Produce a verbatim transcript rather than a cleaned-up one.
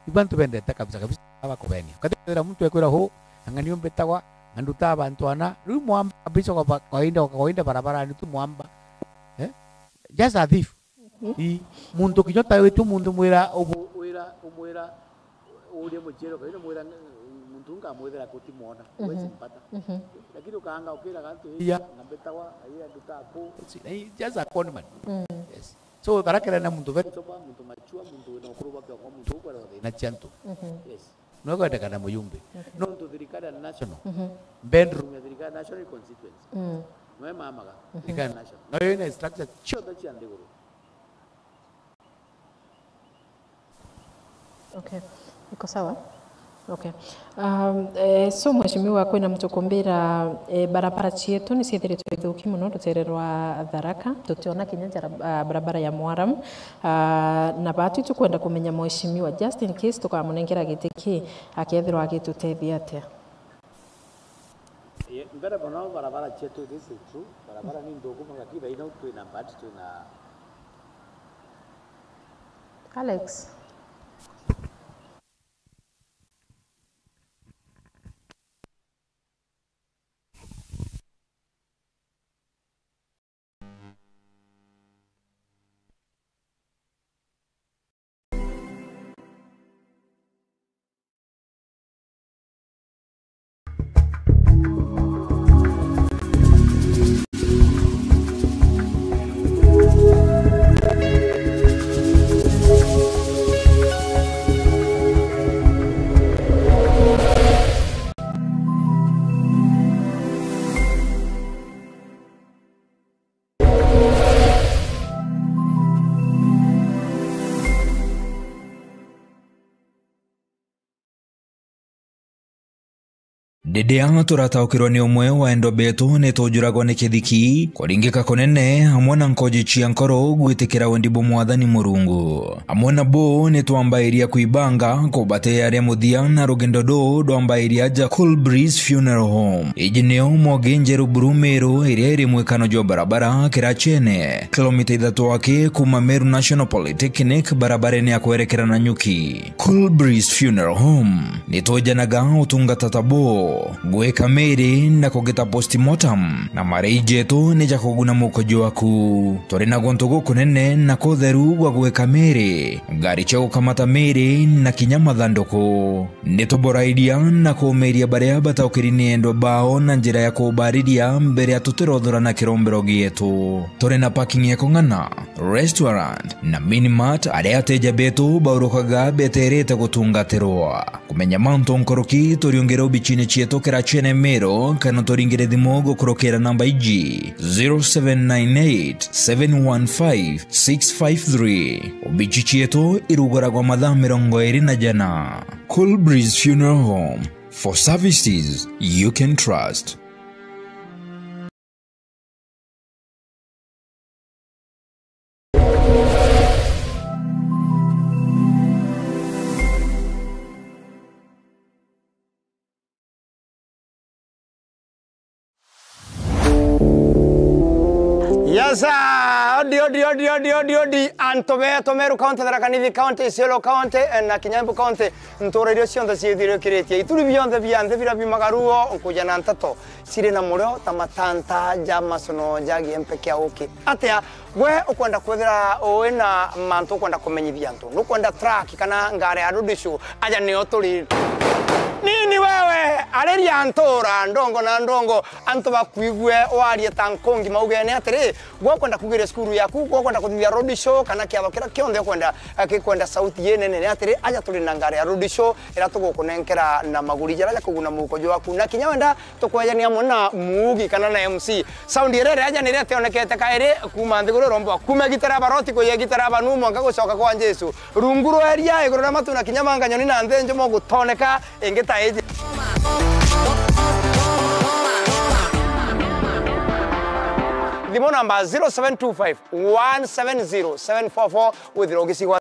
Ibantu bendete kabisa kabisa aba kubenia. Kathira muntu ekwira hu, anga niumbitagwa, nga ndutaa bantu ana. Riu mwamba kabisa kwa ba-, kawaida, kwa kawaida barabarani tu mwamba. Eh? Just a thief. Mhm. I, muntu kinya utawitue muntu mwira, ubu-, wira, umwira, uria muciere, kaina mwira, muntu nkamwithira kutimwona. Mhm. Wezi mpata. Mhm. Lakini ukaanga ukira gantu iya, ngambitawa, iya ndutaa ku. Si, na i, just a con man. Mm. Yes. So, tharakira na muntu very sober, muntu mature, muntu wina ukuru bwa kioko, muntu ukwenda thina cia antu. Mhm. Yes. No kwendekana muyumbe. Okay. Nontu thirikari ya national. Mhm. Bedroom ya thirikari ya national ni constituency. Mm. No imamaga. Mhm. Thirikari ya national. No yo ina structure ciothe cia nthiguru. Okay. Iko sawa? Okay. Um, eh, so mheshimiwa, kwina muntu kumbira, eh, barabara cietu ni ciithiritwe ithuki muno rutere rwa Tharaka. Tutiona kinya njara, ah, barabara ya Mwaram. Ah, na batu tukwenda kumenya mheshimiwa, just in case tukamunengera giti ki, akethirwa agitutethia atia? Eh, mbere mono barabara cietu, this is true. Barabara ni nthuku muno, lakini thaino twina mbati, twina Alex. Riria turataukirwa ni umwe wa endwa betu, ni tujuragwa ni kithiki, kuringika kunene, amwe na nkoji cia nkoro gwitikira wendi bwa Mwathani Murungu. Amwe nabo ni twambairia kwibanga kubatearia muthia na rugendo ruu rwambairia aja Cool Breeze Funeral Home. Iji nio Mwogi Njeru Buru Meru, iria iri mwikano jwa barabara Kirachene, kilomita ithatu aki kuuma Meru National Polytechnic, barabarene ya kwerekera Nanyuki. Cool Breeze Funeral Home, ni twejanaga utungata ta buu, gwika miri na kugita postmortem, na marei jetu ni ja kuguna mukojo waku. Turi na guntu gukunene na kutheru gwa gwika miri, ngari cia gukamata miri na kinya mathanduku. Ni tuborairia na kuumiria baria bataukiri ni endwa bao na njira ya kubariria mbere ya tutirothora na kirombero gietu. Turi na parking ya kung'ana, restaurant na mini mart, aria ateja betu baurukaga beterete gutungatirwa. Kumenya mantu nkuruki, turiungire obichine cietu Kirachene Meru, kana turingire thimu gukurukira namba iji, zero seven nine eight, seven one five, six five three. Obichi cietu iruguragwa mathaa mirongo iri na jana. Cool Breeze Funeral Home, for services you can trust. Yes, sir. Odi, odi, odi. Antu betu Meru County, Tharaka Nithi County, Isiolo County, eh, na kinya Embu County, ntura iria cionthe ciithirikiritie. Ituri bionthe bia nthi biria biumaga ruo, nkuja na nteto ciri na murio ta matanta ja macono ja giempe kia uki. Atia, gwe ukwenda kwithira ui na mantu ukwenda kumenyithia antu? Nukwenda track kana ngari ya road show? Aja nio turi. Nini wewe, ariria ntura, ndongo na ndongo, antu bakwigue warie ta nkungi maugene atiri, gwe ukwenda kugiria cukuru yaku, gwe ukwenda kuthithia road show, kana kiaba kiria kionthe ukwenda, eh, gikwenda sauti inene, ni atiri, aja turi na ngari ya road show, iria tugukunenkera na maguri jaria ja kuguna muhuko jwaku. Na kinya wenda tukwejania amwe na muugi kana na M C. Sound iria iri aja niria tionekete kairi kuuma nthiguru iromba. Kuuma gitara baroti kuya gitara banu mwanka gucoka kwa Jesu. Rungu rwa iria, iguru ria matu na kinya manga nyoni na nthi njumo gutoneka ingi ta iji. Thimu namba zero seven two five, one seven zero, seven four four, withirwa ugicigwa.